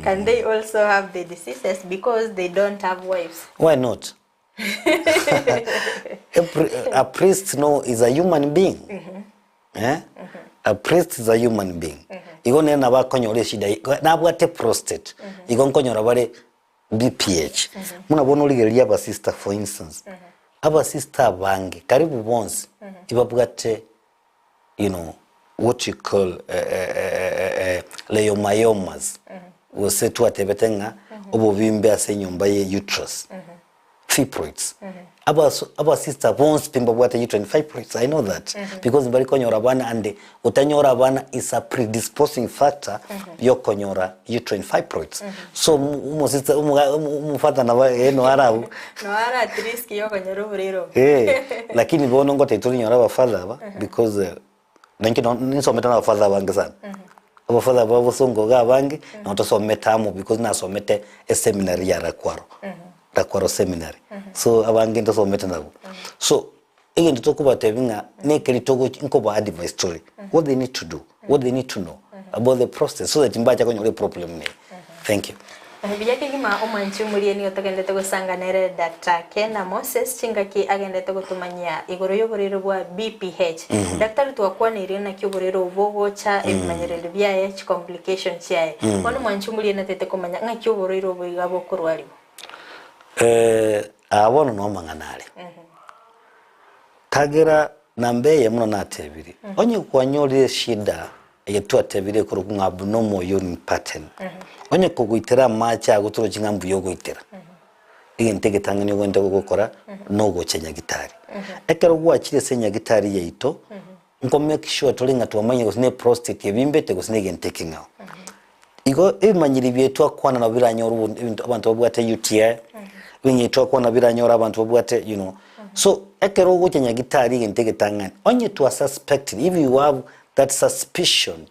Can they also have the diseases because they don't have wives? Why not? A, pri- a priest no is a human being. Eh? A priest is a human being. Igo nere nabo akonyora eshida nabwate prostate. Igo nkonyora bare BPH. Buna bono origereria abasister for instance. Abasister abange karibu bonsi ibabwate you know what you call eh, eh, eh, eh, leiomyomas gose twatebete ng'a obobimbe ase enyomba ye uterus fibroids Abaso- abasister bonsi pi mbabwate uterine fibroids i know that because mbari konyora abana and gotanyora abana is a predisposing factor yokonyora uterine fibroids so omosister omoga- omofata nabo eno arabwo Noo are at risk yokonyora oborwaire obo. Eh, lakini bono ngotebia torinyora abafather aba because eh, nainche no- ninsomete na abafather abange sana. Abafather ba bosongo iga abange, nabo tosomete amo because nasomete eseminary ya Rakwaro, Rakwaro seminary. So abange ntosomete nabwo. So, egento tokobatebia ng'a nekeri togochi nkoba advice tore, what they need to do, what they need to know about the process so that mbacha konyora eproblem neye. Thank you. Buya kegima omwanchi omoria nigo togendete gosanga nere Doctor Kena Moses chingaki agendete gotomanyia igoro y'oborwaire bwa BPH. Daktari twakwaneirie naki oborwaire obo bogocha, ebimanyererio biaye, chicomplication chiaye. Bono omwanchi omoria natete komanya ng'aki oborwaire obo iga bokorwariwa. Aa bono no amang'ana are. Kagera namba eye buna natebirie, onye kwanyorire eshida. Eye twatebire ekorokwa ng'a abnormal urine pattern. Onye kogoitera amache ago torochi ng'a mbuya ogoitera, egento egetang'ani ogende gokora nogocha nyagitari. Ekero gwachire ase enyagitari yaito, nko make sure tore ng'a twamanyire gose ne prostate ebimbete gose na egento ekeng'ao. Igo ebimanyiri biaye twakwana nabo biranyore obo ebinto abanto babwate UTI, ebimanyiri twakwana biranyore abanto babwate you know. So ekero ogocha nyagitari egento egetang'ani, onye twa suspected if you have that suspicion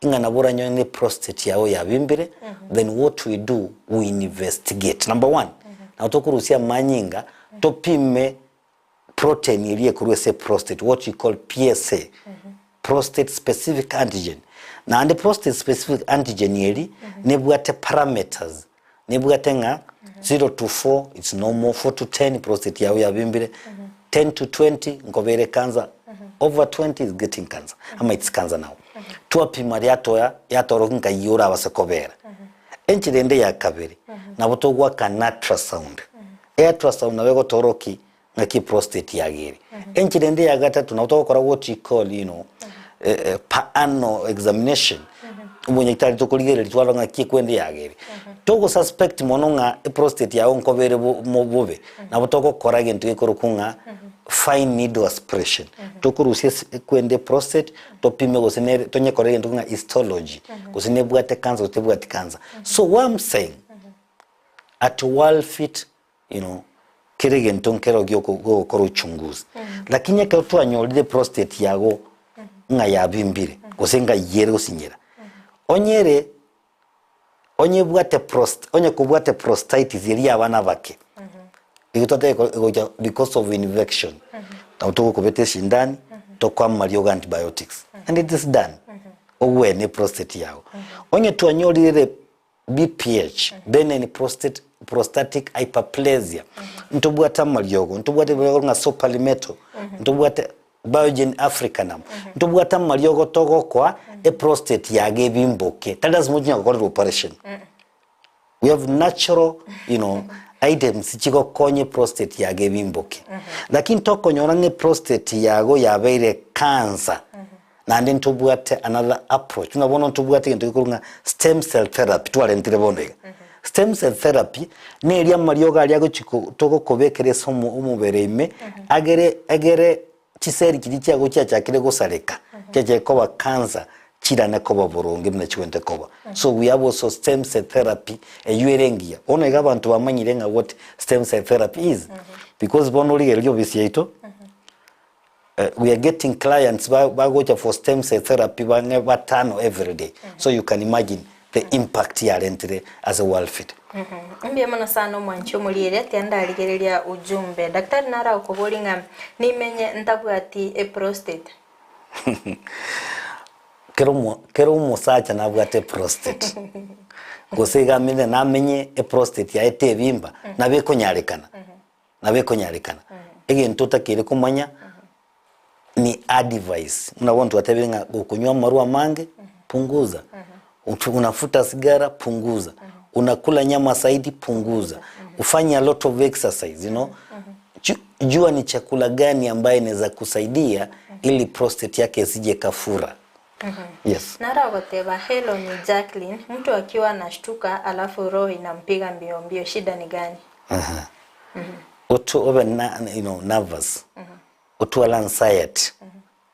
ng'a nabo oranyore ne prostate yago yabimbire, then what we do, we investigate. Number one, nabo tokorusia amanyinga topime protein eria ekorwa ase prostate, what we call PSA, prostate specific antigen. Naende prostate specific antigen eri nebwate parameters, nebwate ng'a 0 to 4 it's normal, 4 to 10 prostate yago yabimbire, 10 to 20 nkoba ere cancer, over 20 is getting cancer ama it's cancer now. Twapima riatoya yatorokia nkai orabase kobera. Enchera ende ya kabere, nabo togoaka an ultrasound. Ultrasound nabo egotorokia ng'aki prostate yago ere. Enchera ende ya gatato nabo togokora what you call you know, per anal examination, omonyagitari tokorigereria twarora ng'aki ekwende yago ere. Togo suspect mono ng'a eprostate yago nkoba ere bo bobe, nabo togokora egento gekorokwa ng'a fine needle aspiration. Tokorusia ase ekwende eprostate, topime gose nere tonyekore egento ng'a histology, gose nebwate cancer gose tebwati cancer. So what I'm saying, at Worldfit you know, kera egento nkero giogokora uchunguzi. Lakini ekero twanyorire prostate yago ng'a yabimbire, gose ng'a ere gosinyera, onye ere onye ebwate prost onye kobwate prostatitis eria ya abana abake, igo twateba egocha because of infection, nabo togokobeta esindani, tokoa amariogo antibiotics, and it is done, ogwene eprostate yago. Onye twanyorire ere BPH, benign prostate prostatic hyperplasia, ntobwate amariogo, ntobwate ebirogo ng'a saw palmetto, ntobwate Biogen Africanum, ntobwate amariogo togokoa eprostate yago ebimboke, tari lasima ochinya gokorerwa operation. We have natural you know, items chigokonya eprostate yago ebimboke. Lakini tokonyora ng'a eprostate yago yabeire cancer, Naende ntobwate another approach, buna bono ntobwate egento gekorwa ng'a stem cell therapy twarentire bono iga. Stem cell therapy, neria amariogo aria agochi ko togokobekera ase omo omobere ime, agere egere chiseli chiria chiago chiachakire gosareka, chiachake koba cancer, chirane koba boronge buna chigwenerete koba. So we have also stem cell therapy, eywo ere engiya. Bono iga abanto bamanyire ng'a what stem cell therapy is, because bono origereria obisi yaito, We are getting clients bagocha for stem cell therapy bang'e batano every day so you can imagine the impact yarentire ase Worldfit. Mbuya mono sana omwanchi omorieria tiga ndarigereria ujumbe. Daktari naro agokoboria ng'a nimenye ntabwati eprostate? Kera omo kera omosacha nabwate eprostate gose iga amenye namenye eprostate yaye tebimba nabo ekonyarekana. Nabo ekonyarekana. Egento otakeire komanya ni advice. Buna bono twatebire ng'a gokonywa amarwa amange, punguza. Unafuta sigara, punguza. Unakula nyama zaidi, punguza. Ufanye a lot of exercise, you know. Jua ni chakula gani ambaye inaweza kusaidia ili prostate yake isije ikafura. Yes. Naro agoteba, Hello ni Jacqueline, mtu akiwa anashtuka alafu roho inampiga mbio mbio shida ni gani? Aha. Otu obe na, you know, nervous. Otware anxiety.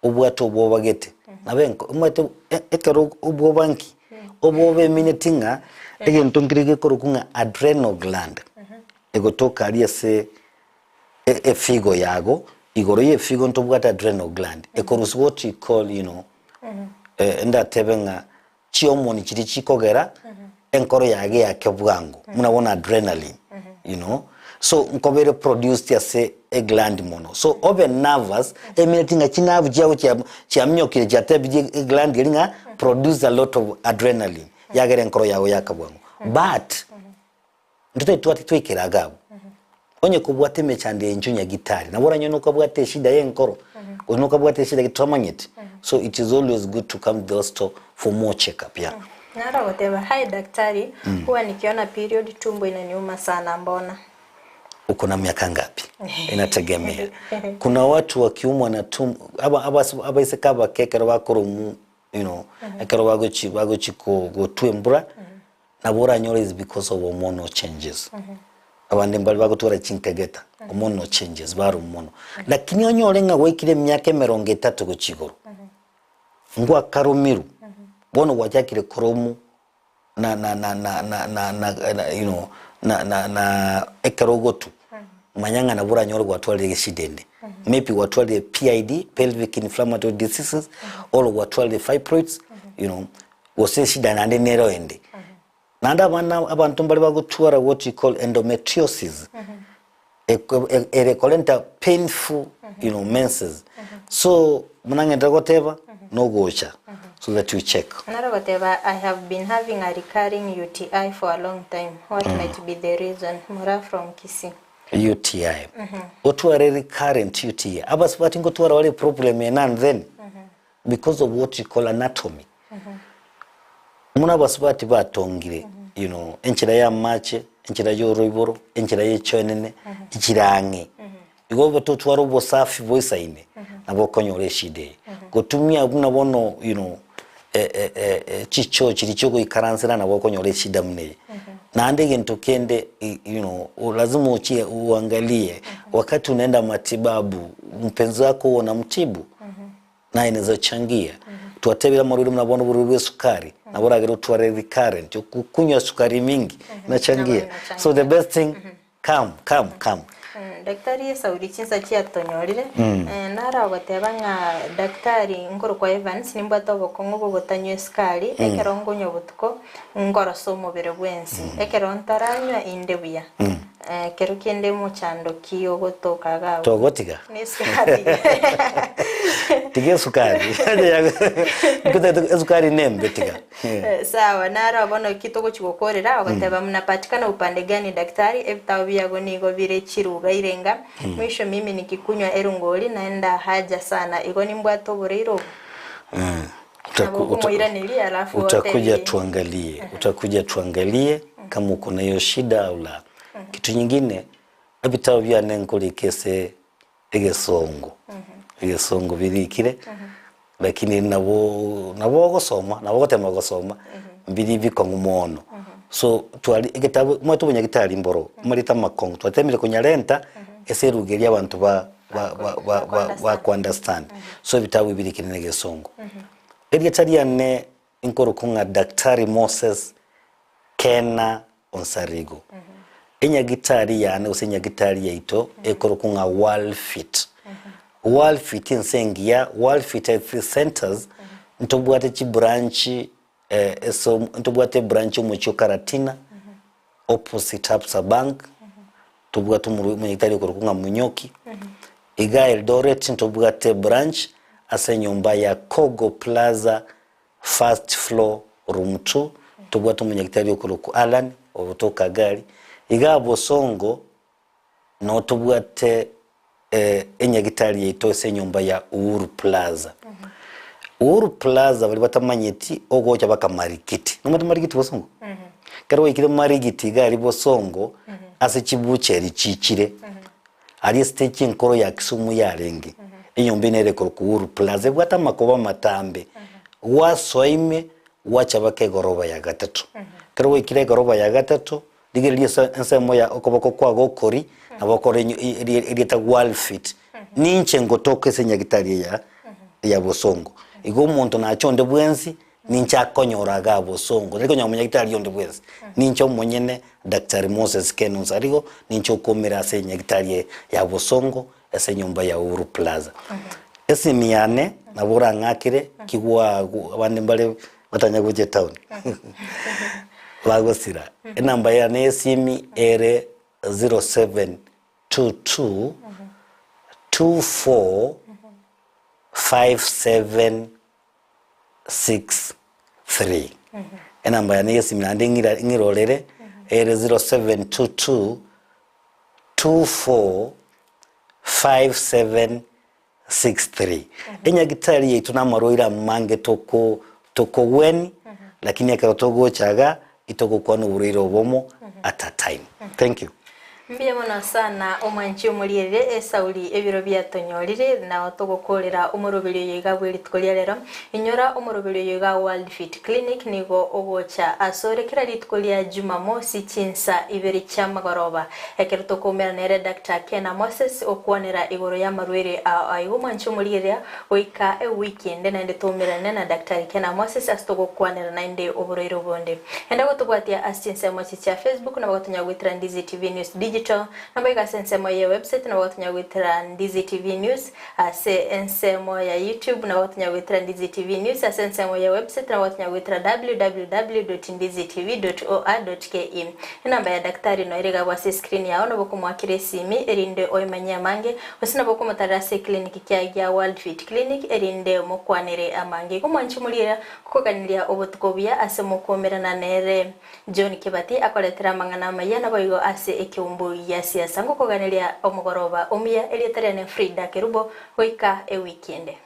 Obwate obwoba gete. Nabo enko omanyete e- ekero obwoba nki? Obwoba emineti ng'a egento nkere gekorokwa ng'a adrenal gland egotoka aria ase e- efigo yago, igoro ya efigo ntobwate adrenal gland ekorusia what you call you know, ndatebe ng'a Chihormone chiria chikogera enkoro yage eyake bwango buna bono adrenaline you know so nkoba ere produced ase egland mono so obe nervous emineti ng'a chinerve chiago chia chiaminyokire chiatebirie egland eria ng'a produce a lot of adrenaline yagera enkoro yago yaka bwango but Intwe titwati twaikera iga abwo. Onye kobwate emechando eye inchuo nyagitari, nabo oranyore nokabwate eshida ya enkoro, gose nokabwate eshida gete totamanyeti. So it is always good to come to the hospital for more check up, yeah. Naro agoteba, Hi daktari, huwa nikiona period tumbo inaniuma sana mbona? Uko na miaka ngapi? Inategemea. Kuna watu wakiumwa na tumbo, aba, abas, abaiseke abake ekero bakoromwa. you know, ekero bagochi bagochi ko gotwa embura, nabo oranyore is because of hormonal changes. Abande mbare bagotwara chinkegeta, hormonal changes barwa mono. Lakini onyore ng'a gwaikire emiaka emerongo etato gochia igoro, ngwakaromirwe, bono gwachakire koromu na na na na na na na na you know na na na ekero ogotwa, manya ng'a nabo oranyore gwatwarire egeshida ende. Maybe gwatwarire PID, pelvic inflammatory diseases, or gwatwarire fibroids, you know, gose eshida naende nero ende. Naende abana abanto mbare bagotwara what you call endometriosis, eko ere ekorenta painful you know menses. So buna ng'enderere goteba, nogocha so that you check. Naro goteba I have been having a recurring UTI for a long time, what might be the reason? Mura from Kisii. UTI. Otware recurrent UTI. Abasubati ngotwara bare problem eye now and then because of what you call anatomy. Buna abasubati batongire you know enchera ya amache, enchera ya oroiboro, enchera ya echoenene, chirange. Igo obe totware obosafi boisaine nabo okonyora eshida eye. Gotumia buna bono you know chichoo chiria chiogoikaransera nabo okonyora eshida buna eye. Naende egento kende you know lazima ochie uangalie wakati unaenda matibabu mpenzi wako huwa unamtibu? Naye inaweza changia. Twatebire amarwaire buna bono oborwaire bwa esukari, nabo oragere otware recurrent, okunywa sukari mingi inachangia. So the best thing, come, come, come. Daktari esauri chinsa chiatonyorire, naro agoteba ng'a daktari nkorokwa Evans nimbwate obokong'u bw'ogotanywa esukari, ekero nkonywa botuko nkorosa omobere bwensi, ekero ntaranywa inde buya. Ekero kende mochando ki ogotoka iga abwo? Togotiga. Nesukari. Tiga esukari. Nkotagete esukari nembe tiga. Sawa, naro bono ki togochi gokorera, ogoteba mnapatikana upande gani daktari, ebitabo biago nigo bire chiruga irenga, mwisho mimi nikikunywa erongori naenda haja sana, igo nimbwate oboreire obo? Nabo okomoiraneria alafu Utakuja otebie. tuangalie, utakuja tuangalie kama uko na hiyo shida au la. Kitu nyingine ebitabo biane nkorika ase egesongo, egesongo birikire lakini nabo nabo ogosoma nabo ogotema gosoma mbiri bikong'u mono. So twari egetabu omanyete obonyagitari mboro omanyete amakong'u twatemire konyarenta ase eruga eria abanto ba ba ba ba ba ba understand. So ebitabu ebi birikire na egesongo. Erieta riane Nkorokwa ng'a Daktari Moses Kena Onsarigo. Enyagitari yane gose enyagitari yaito ekorokwa ng'a Worldfit. Worldfit ense engiya, Worldfit Health Centers, ntobwate chibranch ase ntobwate ebranch omochie o Karatina, opposite Absa Bank, ntobwate omorwa omonyagitari okorokwa ng'a Munyoki. Igaa Eldoret ntobwate ebranch ase enyomba ya Kogo Plaza First floor room two tobwate omonyagitari okorokwa Allan ogotoka Gari. Igaa Bosongo noo tobwate enyagitari yaito ase enyomba ya Uhuru Plaza. Uhuru Plaza baria batamanyeti ogocha baka Marikiti. Nomanyete Marikiti Bosongo? Ekero gwaikire Marikiti iga aria Bosongo ase chibucheri chichire, Aria estage enkoro ya Kisumu yarenge, enyomba eye nere ekorokwa Uhuru Plaza, ebwate amakoba amatambe. Gwasoa ime, gwacha baka egoroba ya gatato. Ekero gwaikire egoroba ya gatato, rigereria ase ensemo ya okoboko kwago okori, nabo okore enyo erieta Worldfit. Ninche ngotoka ase enyagitari eye ya ya Bosongo. Igo omonto nache onde bwensi, Ninche akonyora igaa bosongo, tari konyora omonyagitari onde bwensi, ninche omonyene Daktari Moses Ken Onsarigo, ninche okomera ase enyagitari eye ya bosongo ase enyomba ya Uhuru Plaza. Esimi yane nabo orang'akere kigwa abande mbare batanya gocha etown bagosira. Enamba yane ya esimi ere 0722 24 57 6 3 Enamba yane y'esimi naende ng'ira ng'irorere ere 0722 24 57 63. Enyagitari yaito namarwaire amange toko tokogweni lakini ekero togocha iga itogokwana oborwaire obomo at a time. Thank you. Mbuya mono sana omwanchi omorierere esauri ebiro biatonyorire nao togokorera omoroberi oyo iga bwe rituko ria rero. Inyora omoroberi oyo iga World Fit Clinic nigo ogocha asore kera rituko ria Jumamosi chinsa ibere chiamagoroba. Ekero tokoumera nere Doctor Kena Moses okwanera igoro y'amarwaire ao aiga omwanchi omoriereria goika ewiki ende naende toumerane na Daktari Kena Moses ase togokwanera naende oborwaire obonde. Enda gotobwatia ase chinsemo echi chia Facebook nabo gotonya goetera Ndizi TV News Digital, nabo iga ase ensemo ye website nabo gotonya goetera Ndizi TV News, ase ensemo ya YouTube nabo gotonya goetera Ndizi TV News, ase ensemo ye website nabo gotonya goetera www.ndizitv.or.ke. Enamba ya Daktari noyo ere igabwo ase escreen yao nabo okomoakera esimi erinde oimanye amange, gose nabo okomotarera ase eclinic kiaye gia World Fit Clinic erinde mokwanere amange. Igo mwanche moriera koganiria obotuko obuya ase mokomerana nere. John Kibati akoretera amang'ana amaya naboigo ase ekeumbu gia siasa ngokoganeria omogoroba omuya erieta riane Frida Kerubo goika ewiki ende.